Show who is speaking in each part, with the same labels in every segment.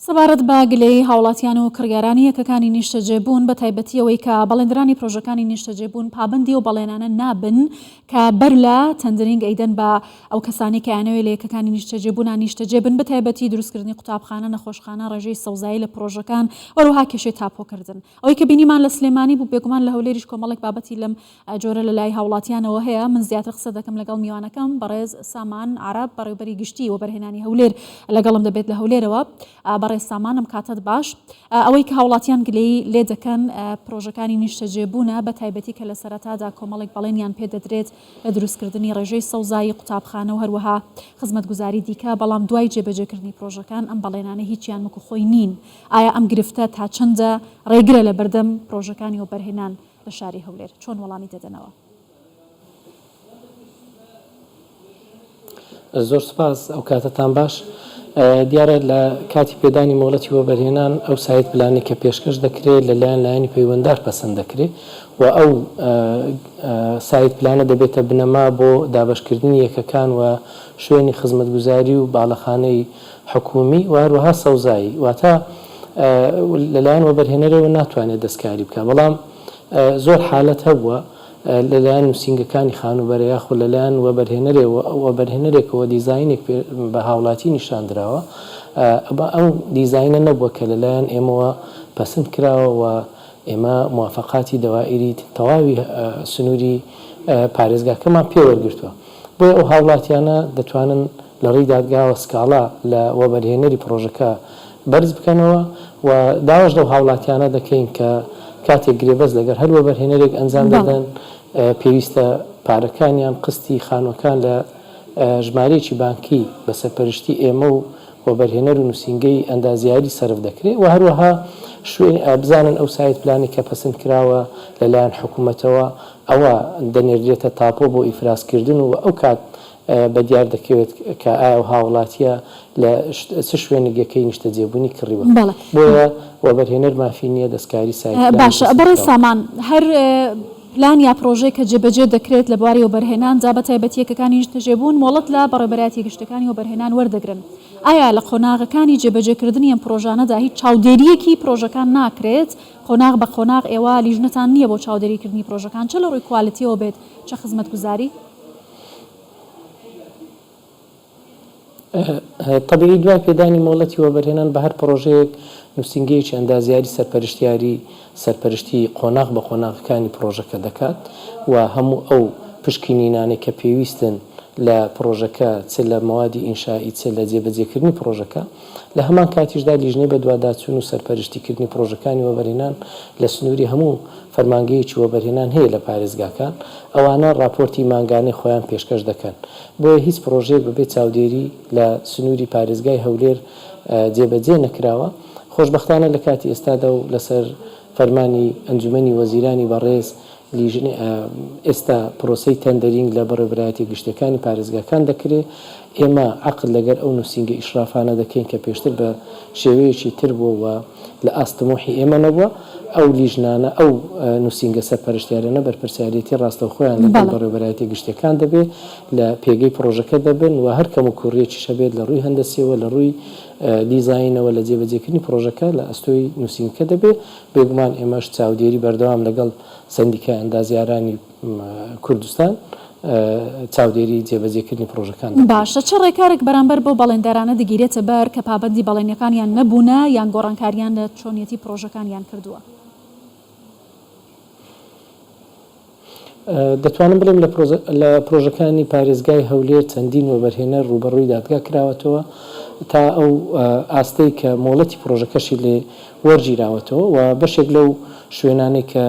Speaker 1: سەبارەت بە گلەیی هاوڵاتیان و کڕیارانی یەکەکانی نیشتەجێبوون، بەتایبەتی ئەوەی کە بەڵێندرانی پرۆژەکانی نیشتەجێبوون پابەندی ئەو بەڵێنانە نابن کە بەر لە tendering ئەیدەن بە ئەو کەسانەی کە ئەیانەوێ لە یەکەکانی نیشتەجێبوونا نیشتەجێ بن، بەتایبەتی دروستکردنی قوتابخانە، نەخۆشخانە، ڕێژەی سەوزایی لە پرۆژەکان و هەروەها کێشەی تاپۆکردن. ئەوەی کە بینیمان لە سلێمانی بوو، بێگومان لە هەولێریش کۆمەڵێک بابەتی لەم جۆرە لە لای هاوڵاتیانەوە هەیە، من زیاتر قسە دەکەم لەگەڵ میوانەکەم بەڕێز سامان عەرەب بەڕێوبەری گشتی وەبەرهێنانی هەولێر لەگەڵم دەبێت لە هەولێرەوە. بەڕێز سامان ئەم کاتەت باش. ئەوەی کە هاوڵاتیان گلەیی لێ دەکەن پرۆژەکانی نیشتەجێبوونە بە تایبەتی کە لە سەرەتادا کۆمەڵێک بەڵێنیان پێ دەدرێت لە دروستکردنی ڕێژەی سەوزایی قوتابخانە و هەروەها خزمەتگوزاری دیکە، بەڵام دوای جێبەجێکردنی پرۆژەکان ئەم بەڵێنانە هیچیان وەکو خۆی نین. ئایا ئەم گرفتە تا چەندە ڕێگرە لە بەردەم پرۆژەکانی وەبەرهێنان لە شاری هەولێر؟ چۆن وەڵامی دەدەنەوە؟
Speaker 2: زۆر سوپاس، ئەو کاتەتان باش. دیارە لە کاتی پێدانی مۆڵەتی وەبەرهێنان ئەو site plan ەی کە پێشکەش دەکرێت لە لایەن لایەنی پەیوەندار پەسەند دەکرێت و ئەو site plan ە دەبێتە بنەما بۆ دابەشکردنی یەکەکان و شوێنی خزمەتگوزاری و باڵەخانەی حکوومی و هەروەها سەوزایی واتە لەلایەن وەبەرهێنەرەوە ناتوانێت دەستکاری بکات بەڵام زۆر حالەت هەبووە لەلایەن نووسینگەکانی خانووبەرە یاخود لەلایەن وەبەرهێنەرێکەوە دیزاینێک بە هاوڵاتی نیشان دراوە ئەمە ئەو دیزاینە نەبووە کە لەلایەن ئێمەوە پەسند کراوە و ئێمە موافەقاتی دەوائیری تەواوی سنووری پارێزگاکەمان پێ وەرگرتووە. بۆیە ئەو هاوڵاتیانە دەتوانن لە ڕێی دادگاوە سکاڵا لە وەبەرهێنەری پڕۆژەکە بەرز بکەنەوە و داواش لەو هاوڵاتیانە دەکەین کە کاتێک گرێبەست لەگەڵ هەر وەبەرهێنەرێک ئەنجام دەدەن پێویستە پارەکانیان قستی خانووەکان لە ژمارەیەکی بانکی بە سەرپەرشتی ئێمە و وەبەرهێنەر و نووسینگەی ئەندازیاری سەرف دەکرێت و هەروەها شوێن بزانن ئەو site plan ەی کە پەسند کراوە لەلایەن حکوومەتەوە ئەوە دەنێردرێتە تاپۆ بۆ ئیفرازکردن و ئەو کات بە دیار دەکەوێت کە ئایا ئەو هاوڵاتییە لە چ شوێنێک یەکەی نیشتەجێبوونی کڕیوە. بۆیە وەبەرهێنەر مافی نییە دەستکاری site plan ی
Speaker 1: باشە بەڕێز سامان هەر پلان یا پرۆژەی کە جێبەجێ دەکرێت لە بواری وەبەرهێناندا بە تایبەتی یەکەکانی نیشتەجێبوون مۆڵەت لە بەڕێوەبەرایەتیە گشتیەکانی وەبەرهێنان وەردەگرن ئایا لە قۆناغەکانی جێبەجێکردنی ئەم پرۆژانەدا هیچ چاودێریەکی پرۆژەکان ناکرێت قۆناغ بە قۆناغ ئێوە لیژنەتان نییە بۆ چاودێریکردنی پرۆژەکان چ لە ڕووی quality یەوە بێت چە خزمەتگوزاری؟
Speaker 2: تەبیعی دوای پێدانی مۆڵەتی وەبەرهێنان بە هەر پڕۆژەیەک نووسینگەیەکی ئەندازیاری سەرپەرشتیاری سەرپەرشتی قۆناغ بە قۆناغەکانی پڕۆژەکە دەکات و هەموو ئەو پشکنینانەی کە پێویستن لە پڕۆژەکە چ لە مەوادی ئینشائی چ لە جێبەجێکردنی پڕۆژەکە لە هەمان کاتیشدا لیژنەی بەدواداچوون و سەرپەرشتیکردنی پڕۆژەکانی وەبەرهێنان لە سنووری هەموو فەرمانگەیەکی وەبەرهێنان هەیە لە پارێزگاکان، ئەوانە ڕاپۆرتی مانگانەی خۆیان پێشکەش دەکەن. بۆیە هیچ پڕۆژەیەک بەبێ چاودێری لە سنووری پارێزگای هەولێر جێبەجێ نەکراوە. خۆشبەختانە لە کاتی ئێستادا و لەسەر فەرمانی ئەنجومەنی وەزیرانی بەڕێز لیژنەی ئێستا پرۆسەی tendering لە بەڕێوەبەرایەتیە گشتیەکانی پارێزگاکان دەکرێ، ئێمە عەقد لەگەر ئەو نوسینگە ئیشرافانە دەکەین کە پێشتر بە شێوەیەکی تر بووە و لە ئاست تموحی ئێمە نەبووە، ئەو لیژنانە ئەو نوسینگە سەرپەرشتیارانە بەرپرسیارێتی ڕاستەوخۆیان لەگەڵ بەڕێوەبەرایەتیە گشتیەکان دەبێ لە پێگەی پڕۆژەکە دەبن و هەر کەموکوڕیەکیش هەبێت لە ڕووی هەندەسیەوە لە ڕووی دیزاینەوە لە جێبەجێکردنی پڕۆژەکە لە ئەستۆی نوسینگەکە دەبێ. بێگومان ئێمەش چاودێری بەردەوام لەگەڵ سەندیکای ئەندازیارانی کوردستان چاودێری جێبەجێکردنی پڕۆژەکان دەکەین.
Speaker 1: باشە چ ڕێکارێک بەرامبەر بەو بەڵێندەرانە دەگیرێتە بەر کە پابەندی بەڵێنیەکانیان نەبوونە یان گۆڕانکاریان لە چۆنیەتی پڕۆژەکانیان کردووە؟
Speaker 2: دەتوانم بڵێم لە پرۆژەکانی پارێزگای هەولێر چەندین وەبەرهێنەر ڕووبەڕووی دادگا کراوەتەوە تا ئەو ئاستەی کە مۆڵەتی پرۆژەکەشی لێ وەرگیراوەتەوە و بەشێک لەو شوێنانەی کە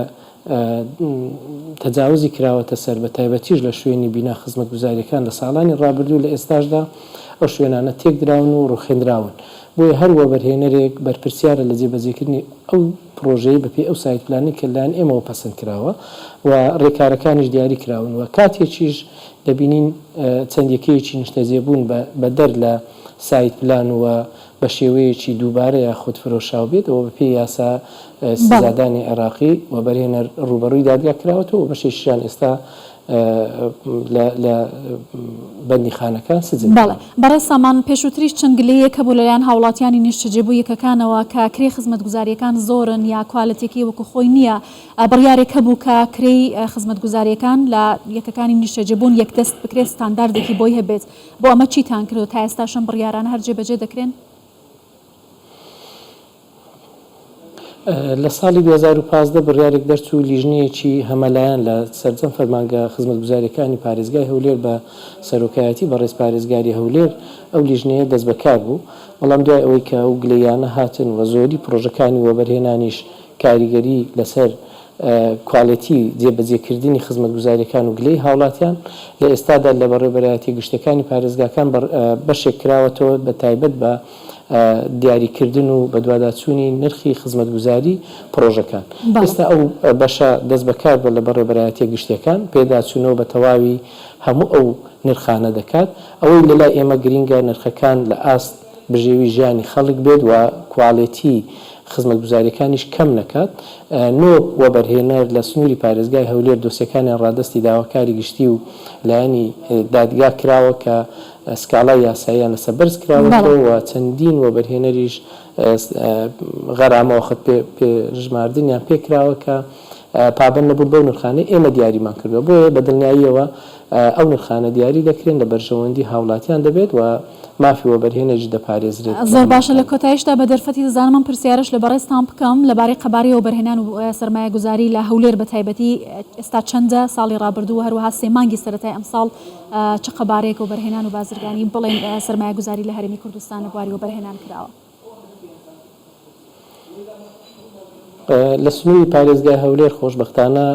Speaker 2: تەجاوزی کراوەتە سەر بە تایبەتیش لە شوێنی بینا خزمەتگوزارییەکان لە ساڵانی ڕابردوو لە ئێستاشدا ئەو شوێنانە تێکدراون و ڕوخێنراون بۆیە هەر وەبەرهێنەرێک بەرپرسیارە لە جێبەجێکردنی ئەو پڕۆژەی بەپێی ئەو site plan ەی کە لەلایەن ئێمەوە پەسند کراوە و ڕێکارەکانیش دیاری کراون و کاتێکیش دەبینین چەند یەکەیەکی نیشتەجێبوون بەدەر لە site plan و بە شێوەیەکی دووبارە یاخود فرۆشراو بێت ئەوە بەپێی یاسا سزادانی عێراقی وەبەرهێنەر ڕووبەڕووی دادگا کراوەتەوە و بەشێکیشیان ئێستا. لە بەندیخانەکان سجن
Speaker 1: بەڵێ بەڕێز سامان، پێشووتریش چەند گلەییەک هەبوو لەلایەن هاوڵاتیانی نیشتەجێبووی یەکەکانەوە کە کرێی خزمەتگوزارییەکان زۆرن یا کوالێتیەکەی وەکو خۆی نییە، بڕیارێک هەبوو کە کرێی خزمەتگوزارییەکان لە یەکەکانی نیشتەجێبوون یەکدەست بکرێت ستانداردێکی بۆی هەبێت، بۆ ئەمە چیتان کردو تا ئێستاش ئەم بڕیارانە هەر جێبەجێ دەکرێن؟
Speaker 2: لە ساڵی 2015 بڕیارێک دەرچوو لیژنەیەکی هەمەلایەن لە سەرجەم فەرمانگە خزمەتگوزارییەکانی پارێزگای هەولێر بە سەرۆکایەتی بەڕێز پارێزگاری هەولێر ئەو لیژنەیە دەستبەکار بوو، بەڵام دوای ئەوەی کە ئەو گلەییانە هاتن و زۆری پڕۆژەکانی وەبەرهێنانیش کاریگەری لەسەر کوالێتی جێبەجێکردنی خزمەتگوزارییەکان و گلەیی هاوڵاتیان لە ئێستادا لە بەڕێوەبەرایەتیە گشتیەکانی پارێزگاکان بەشێک کراوەتەوە بە تایبەت بە دیاریکردن و بەدواداچوونی نرخی خزمەتگوزاری پڕۆژەکان. ئێستا ئەو بەشە دەستبەکار بووە لە بەڕێوەبەرایەتیە گشتیەکان پێداچوونەوە بە تەواوی هەموو ئەو نرخانە دەکات. ئەوەی لەلای ئێمە گرینگە نرخەکان لە ئاست بژێوی ژیانی خەڵک بێت و کوالێتی خزمەتگوزاریەکانیش کەم نەکات. نۆ وەبەرهێنەر لە سنووری پارێزگای هەولێر دۆسیەکانیان ڕادەستی داواکاری گشتی و لایەنی دادگا کراوە کە سکاڵای یاساییان لەسەر بەرز کراوەتەوە و چەندین وەبەرهێنەریش غەرامە وەخت پێ ژماردنیان پێ کراوە کە پابەند نەبوون بەو نرخانەی ئێمە دیاریمان کردووە. بۆیە بە دڵنیاییەوە ئەو نرخانە دیاری دەکرێن لە بەرژەوەندی هاوڵاتیان دەبێت و مافی وەبەرهێنەریش دەپارێزرێت لە
Speaker 1: زۆر
Speaker 2: هەمان
Speaker 1: باشە لە
Speaker 2: کاتدا.
Speaker 1: کۆتایشدا بە دەرفەتی دەزانم ئەم پرسیارەش لە بەڕێزتان بکەم لەبارەی قەبارەی وەبەرهێنان و سەرمایەگوزاری لە هەولێر بە تایبەتی ئێستا چەندە ساڵی ڕابردوو و هەروەها سێ مانگی سەرەتای ئەمساڵ چ قەبارەیەک وەبەرهێنان و بازرگانی بڵێن سەرمایەگوزاری لە هەرێمی کوردستان لە بواری وەبەرهێنان کراوە؟
Speaker 2: لە سنووری پارێزگای هەولێر خۆشبەختانە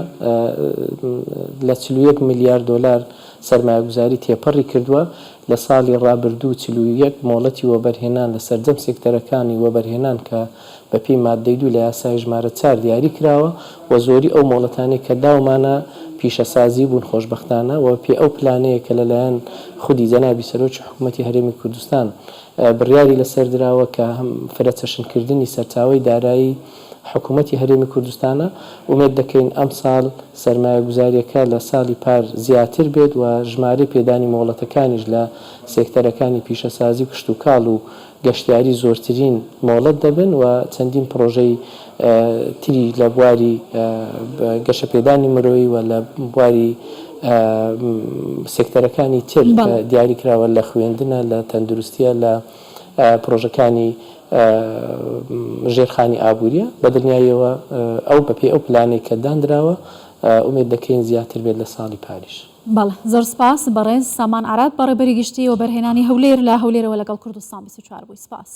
Speaker 2: لە 41 ملیار دۆلار سەرمایەگوزاری تێپەڕی کردووە، لە ساڵی ڕابردوو 41 مۆڵەتی وەبەرهێنان لە سەرجەم سێکتەرەکانی وەبەرهێنان کە بەپێی ماددەی دوو لە یاسای ژمارە چوار دیاری کراوە و زۆری ئەو مۆڵەتانەی کە داومانە پیشەسازی بوون خۆشبەختانە و بەپێی ئەو پلانەیە کە لەلایەن خودی جەنابی سەرۆکی حکومەتی هەرێمی کوردستان بڕیاری لەسەر دراوە کە هەم فرەچەشنکردنی سەرچاوەی دارایی حکومەتی هەرێمی کوردستانە، ئومێد دەکەین ئەمساڵ سەرمایەگوزارییەکە لە ساڵی پار زیاتر بێت و ژمارەی پێدانی مۆڵەتەکانیش لە سێکتەرەکانی پیشەسازی و کشتوکاڵ و گەشتیاری زۆرترین مۆڵەت دەبن و چەندین پڕۆژەی تری لە بواری گەشەپێدانی مرۆیی و لە بواری سێکتەرەکانی تر کە دیاری کراوە لە خوێندنە، لە تەندروستییە، لە پڕۆژەکانی ژێرخانی ئابوورییە، بە دڵنیاییەوە ئەو بەپێی ئەو پلانەی کە دانراوە ئومێد دەکەین زیاتر بێت لە ساڵی پاریش.
Speaker 1: بەڵێ زۆر سپاس بەڕێز سامان عەرەب بەڕێوبەری گشتی وەبەرهێنانی هەولێر لە هەولێرەوە لەگەڵ کوردستان 24 بووی سپاس.